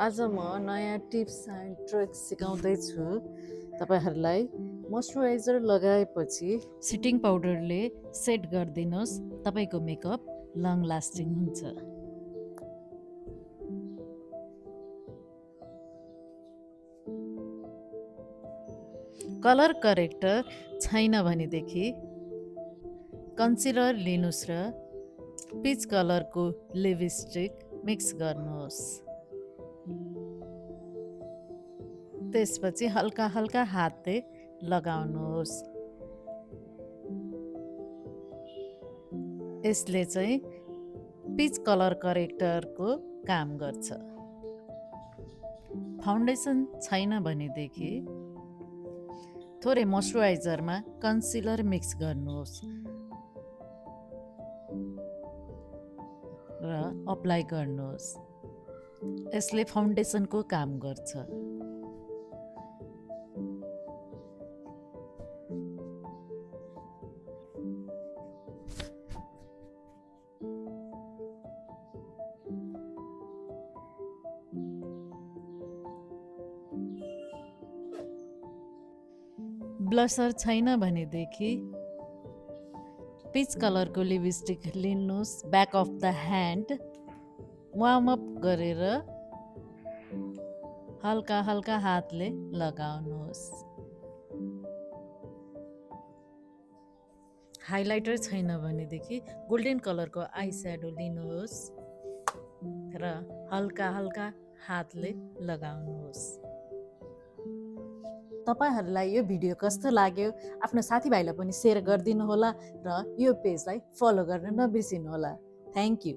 आज म नयाँ टिप्स एन्ड ट्रिक्स सिकाउँदैछु तपाईहरूलाई। मोइस्चराइजर लगाएपछि सिटिङ पाउडरले सेट गरिदिनुहोस्, तपाईँको मेकअप लङ लास्टिङ हुन्छ। कलर करेक्टर छैन भनेदेखि कन्सिलर लिनुहोस् र पिच कलरको लिपस्टिक मिक्स गर्नुहोस्। त्यसपछि हल्का हल्का हातले लगाउनुहोस्। यसले चाहिँ पिच कलर करेक्टरको काम गर्छ। फाउन्डेसन छैन भनेदेखि थोरै मोइस्चराइजरमा कन्सिलर मिक्स गर्नुहोस् र अप्लाई गर्नुहोस्। यसले फाउन्डेसनको काम गर्छ। ब्लसर छैन भनेदेखि पिच कलरको लिपस्टिक लिनुहोस्। Back of the hand warm up गरेर हल्का हल्का हातले लगाउनुहोस्। हाइलाइटर छैन भनेदेखि गोल्डन कलरको आई स्याडो लिनुहोस् र हल्का हल्का हातले लगाउनुहोस्। तपाईहरूलाई यो भिडियो कस्तो लाग्यो आफ्नो साथीभाइलाई पनि सेयर गरिदिनु होला र यो पेजलाई फलो गर्न नबिर्सिनु होला। Thank you.